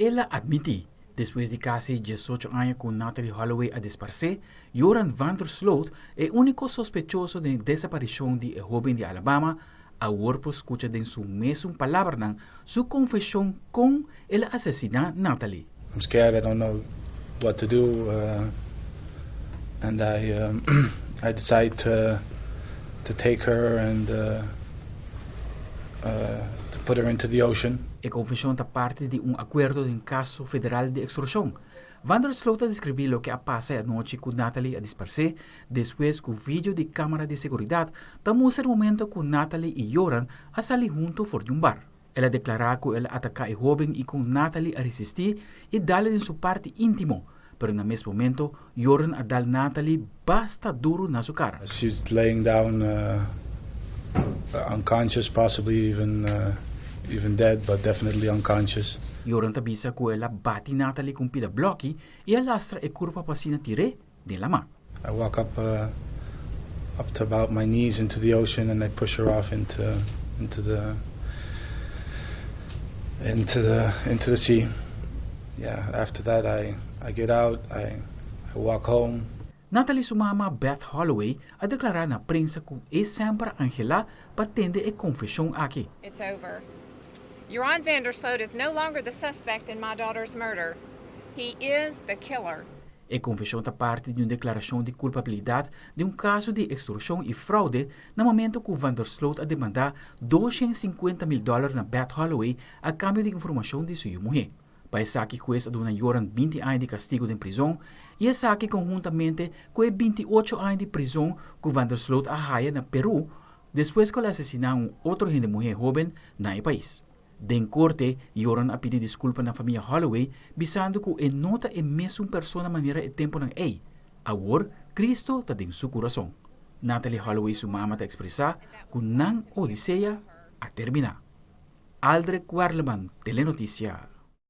El a admití. Despues di kasi 18 aña ku Natalee Holloway a disparsé, Joran van der Sloot, e úniko sospechoso den desaparishon di e hóben di Alabama, awor por skucha den su mesun palabranan su konfeshon kon el a asesiná Natalee. I'm scared, I don't know what to do and I decide to take her and to put her into the ocean. E konfeshon ta parti di un akuerdo den kaso federal di ekstorshon. Van der Sloot a deskribí loke a pasa e anochi ku Natalee a disparsé, despues ku video di kámara di seguridat ta mustra e momento ku Natalee i Joran a sali huntu for di un bar. El a deklará ku el a ataká e hóben i ku Natalee a resistí i dal den su parti íntimo, pero na mes momento Joran a dal Natalee basta duru na su kara. She's laying down unconscious, possibly even dead, but definitely unconscious. Joran ta bisa ku el a bati Natalee ku un pida blòki i a lastra e kurpa pa asina tir'é den laman. I walk up to about my knees into the ocean and I push her off into the sea. Yeah, after that I get out, I walk home. Natalee su mama, Beth Holloway, a deklará na prensa ku e semper a anhelá pa tende e konfeshon aki. It's over. Joran van der Sloot is no longer the suspect in my daughter's murder. He is the killer. E konfeshon ta parti di un deklarashon di kulpabilidat di un kaso di ekstorshon i froude na momento ku Van der Sloot a demandá 250 mil dòler na Beth Holloway a kambio di informashon di su yu muhé. Pa esaki hues a duna Joran 20 aña di kastigu den prizòn i esaki konhuntamente ku e 28 aña di prizòn ku Van der Sloot a haña na Peru despues ku el a asesiná un otro hende muhé hóben na e pais. Den korte, Joran a pidi diskulpa na famia Holloway, bisando ku e no ta e mesun persona manera e tempunan ei. Awor, Kristu ta den su kurason. Natalee Holloway su mama ta ekspresá ku nan odisea a terminá. Aldrich Werleman, Telenotisia.